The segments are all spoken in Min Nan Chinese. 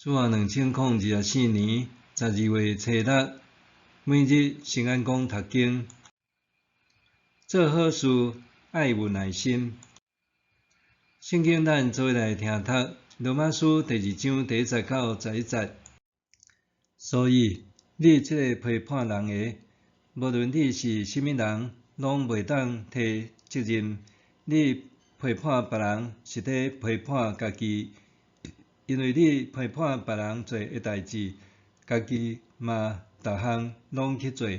主後2024年12月初六，每日聖安講讀經，做好事愛有耐心。聖經咱做伙來聽讀羅馬書第二章第一節到十一節。所以，你這个批判人的，無論你是啥物人，攏袂當提責任。你批判別人，是佇批判家己。因為你批判別人做的代誌，家己嘛逐項攏去做。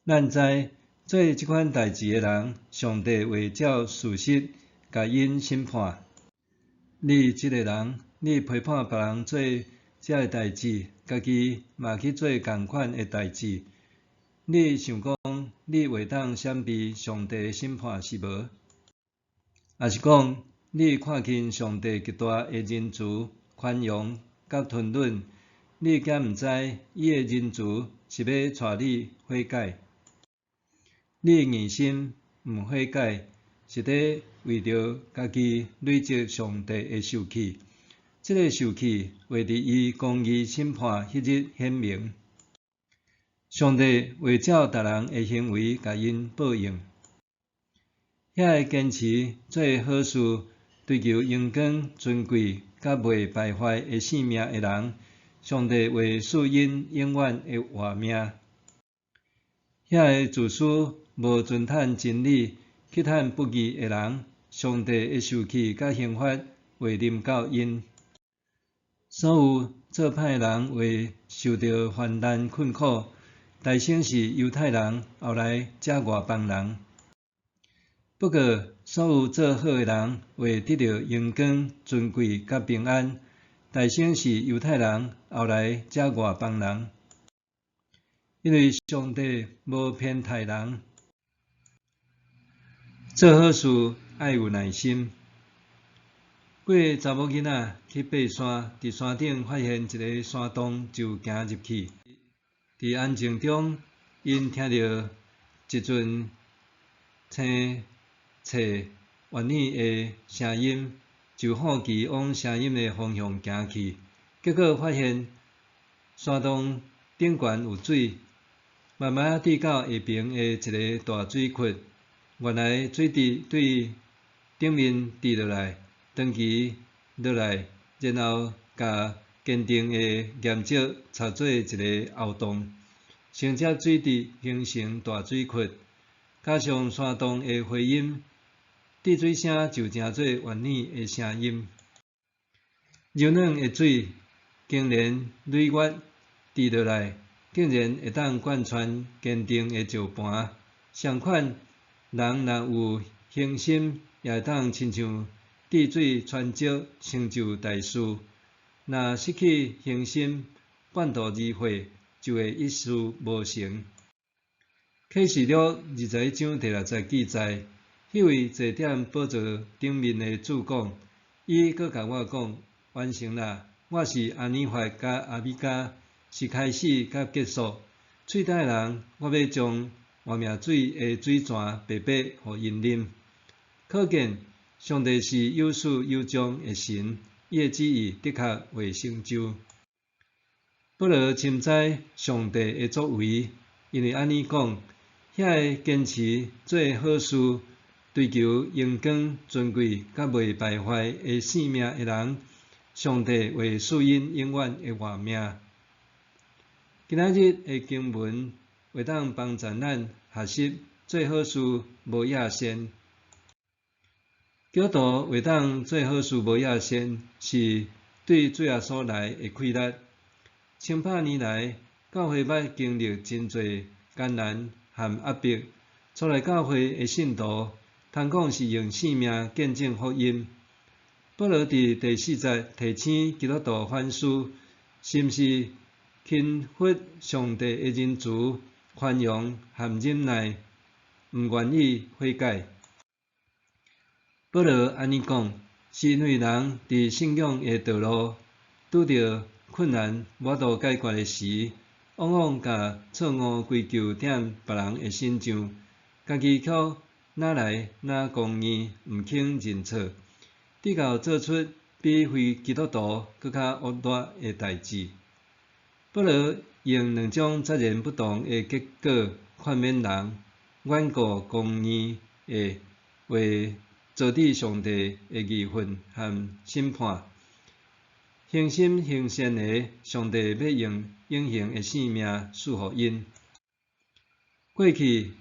咱知做這款代誌的人，上帝會照事實共𪜶審判。你這个人，你批判別人做這个代誌，家己嘛去做仝款的代誌。你想講，你會當閃避上帝的審判是無？抑是講，你看輕上帝極大的仁慈、寬容佮吞忍，你敢毋知伊的仁慈是欲帶你悔改？你硬心毋悔改，是佇為著家己累積上帝的受氣。這个受氣會佇伊公義審判彼日顯明。上帝會照逐人的行為共𪜶報應。遐个堅持做好事，追求榮光、尊貴佮袂敗壞的性命的人，上帝會賜𪜶永遠的活命。遐个自私、無遵趁真理、去趁不義的人，上帝的受氣佮刑罰會臨到𪜶。所有做歹的人會受著患難困苦，大先是猶太人，後來才外邦人。不過，所有做好的人會得著榮光、尊貴佮平安，大先是猶太人，後來才外邦人。因為上帝無偏待人。做好事愛有耐心。幾个查某囡仔去爬山，佇山頂發現一个山洞，就行入去。佇安靜中，𪜶聽著一陣青脆悅耳的聲音，就好奇往聲音的方向行去。結果發現山洞頂懸有水，慢慢滴到下爿的一个大水窟。原來水滴對頂面滴落來，長期落來，然後共堅定的岩石插做一个凹洞，承接水滴形成大水窟，加上山洞的回音，滴水聲就成做悅耳的聲音。柔軟的水經年累月滴落來，竟然會當貫穿堅定的石盤。相款，人若有恆心，也會當親像滴水穿石，成就大事。若失去恆心，半途而廢，就會一事無成。啟示錄二十一章第六節記載，彼位坐佇寶座頂面的主講，伊閣共我講：完成啦！我是阿爾法佮阿米迦，是開始佮結束。喙焦的人，我欲將活命水的水泉白白予𪜶啉。可見上帝是有始有終的神，伊的旨意的確會成就。保羅深知上帝的作為，因為按呢講，遐个堅持做好事、追求榮光、尊貴佮袂敗壞的性命的人，上帝會賜𪜶永遠的活命。今仔日的經文會當幫助咱學習做好事無厭倦。基督徒會當做好事無厭倦，是對主耶穌來的氣力。千百年來，教會捌經歷真濟艱難和壓迫。初來教會的信徒，通講是用性命見證福音。保羅佇第四節提醒基督徒反思，是毋是輕忽上帝的仁慈、寬容和忍耐，毋願意悔改。保羅按呢講，是因為人佇信仰的道路拄著困難無法度解決的時，往往共錯誤歸咎佇別人的身上，家己卻哪來哪公義，毋肯認錯，直到做出比非基督徒閣較惡劣的代誌。保羅用兩種截然不同的結果勸勉人，頑固剛硬的會招致上帝的義憤和審判。恆心行善的，上帝欲用永恆的性命賜予𪜶。過去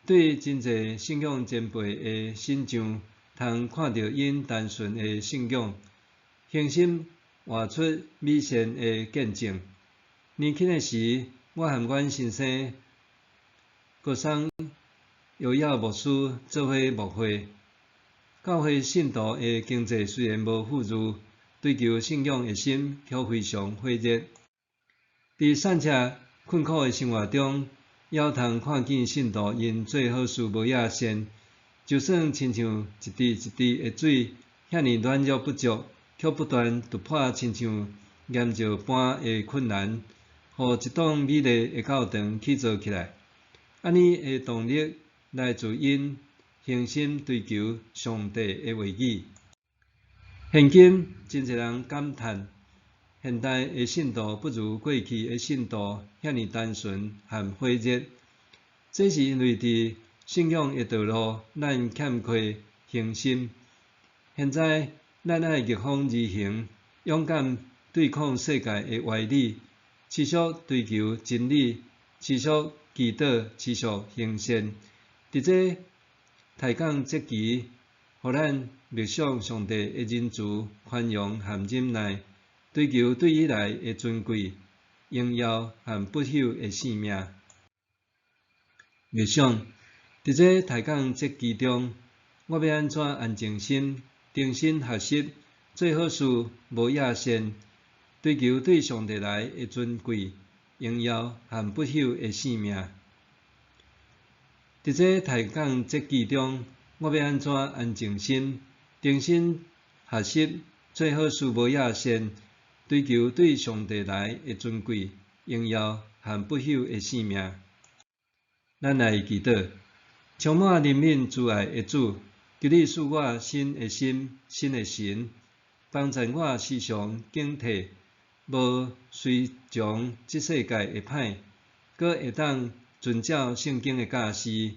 對真濟信仰前輩的信像，通看著𪜶單純的信仰，恆心活出美善的見證。年輕的時，我和阮先生高桑邀約牧師做伙牧會。教會信徒的經濟雖然無富裕，追求信仰的心卻非常火熱。佇散赤困苦的生活中，猶通看見信徒𪜶做好事無野善，就算親像一滴一滴的水，遐爾軟弱不足，卻不斷突破親像岩石般的困難，予一棟美麗的教堂起造起來。按呢的動力來自𪜶恆心追求上帝的話語。現今真濟人感嘆，現代的信徒不如過去的信徒遐爾單純和火熱。這是因為佇信仰的道路，咱欠缺恆心。現在咱愛逆風而行，勇敢對抗世界的歪理，持續追求真理，持續祈禱，持續行善。佇這抬槓節期，予咱默想上帝的仁慈、寬容和忍耐，追求對伊來的尊貴、榮耀和不朽的性命。默想，佇這抬槓節期中，我欲按怎安靜心、重新學習做好事、無野善，追求對上帝來的尊貴、榮耀和不朽的性命。佇這抬槓節期中，我欲按怎安靜心、重新學習做好事、無野善，追求對上帝來的尊貴、榮耀和不朽的性命。咱來祈禱，充滿憐憫慈愛的主，求你賜我新的心、新的神，幫助我時常警惕，無隨從這世界的歹，閣會當遵照聖經的教示，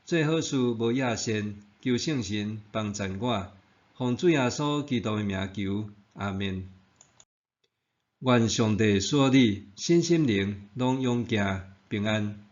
做好事無野善，求聖神幫助我，奉主耶穌基督的名求，阿們。願上帝賜予你身心靈攏勇健平安。